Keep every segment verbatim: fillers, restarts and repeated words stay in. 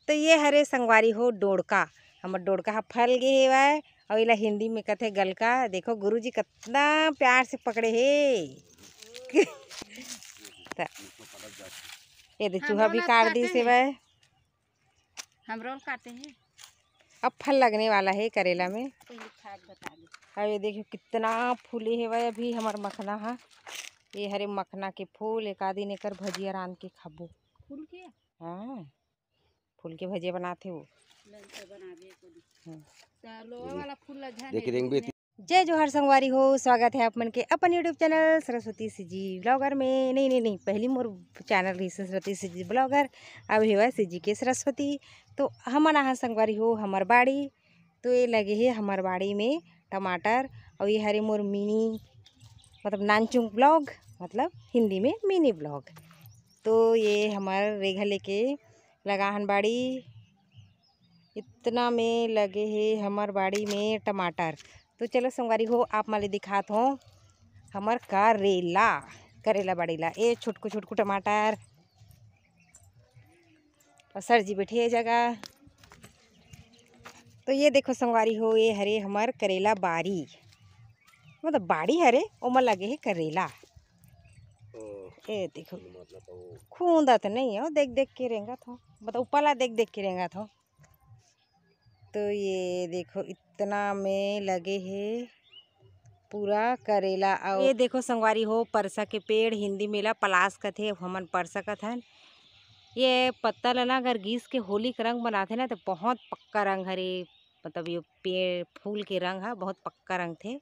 तो ये हरे संगवारी हो डोड़का, हमर डोड़का ह फल गे हेवय, अउ एला हिंदी में कथे गलका। देखो गुरुजी कतना प्यार से पकड़े हे। त ये दे चूहा भी काट दिस हेवय। हमरो ल काटे हे। अब फल लगने वाला हे करेला में। पहले खा के बता दे। अब ये देखियो कितना फूले हेवय अभी हमर मखना ह। ये हरे मखना के फूल, एक आध दिन एकर भजिया रांध के खाबो। फूल के? हाँ, फूल के भजिया बनाथे वो। ललचा बनाबे कोनो। हम्म। त लोहा वाला फूल ला झन देख रेंगबे। जय जोहार संगवारी हो, स्वागत है आप मन के अपन YouTube channel Saraswati CG blogger में। नहीं नहीं नहीं, पहली मोर चैनल रही सरस्वती सीजी ब्लॉगर, अब हेवय सीजी के सरस्वती। तो हमन आहा संगवारी हो हमर बाड़ी, तो ये लगे हे हमर बाड़ी में टमाटर, और ये हरे मोर मिनी, मतलब नानचुंग ब्लॉग, मतलब हिंदी में मिनी ब्लॉग। तो ये हमर रेघा लेके लगाहन बाड़ी, इतना में लगे हे हमर बाड़ी में टमाटर। तो चलो संगवारी हो, आप मन ल दिखात हो हमर करेला, करेला बाड़ी ला। ए छोटकू छोटकू टमाटर, और सर जी बैठे हे जगह। तो ये देखो संगवारी हो, ये हरे हमर करेला बारी, मतलब बाड़ी हरे, ओमा लगे हे करेला। ए देखो, खूंदत नहीं हो, देख देख के रेंगत हो, मतलब ऊपर ला देख देख के रेंगत हो। तो ये देखो, इतना में लगे हे पूरा करेला। और ये देखो संगवारी हो, परसा के पेड़, हिंदी में ला पलास कथे, हमन परसा कथन। ये पत्ता ला ना अगर घिस के होली के रंग बनाथे ना, तो बहुत पक्का रंग हरे, मतलब ये पेड़ फूल के रंग ह बहुत पक्का रंग थे।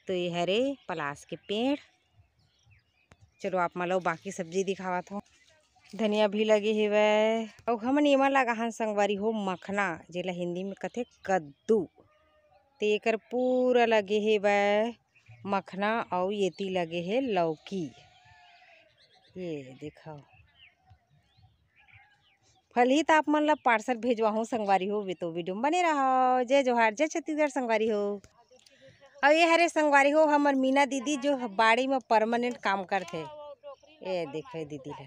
तो ये हरे पलास के पेड़। चलो आप मन ल बाकी सब्जी दिखावत हो। धनिया भी लगे हेवय, अउ हमन एमा लगाहन संगवारी हो मखना, जेला हिंदी में कथे कद्दू। ते एकर पूरा लगे हेवय मखना, अउ येती लगे हे लौकी। ये देखो, फलही त आप मन ला पार्सल भेजवाहूँ संगवारी हो, वे तो वीडियो में बने रहो। जय जोहार, जय छत्तीसगढ़ संगवारी हो। अउ ये हरे संगवारी हो हमर मीना दीदी, जो बाड़ी में परमानेंट काम करथे। ये देखो ये दीदी ला,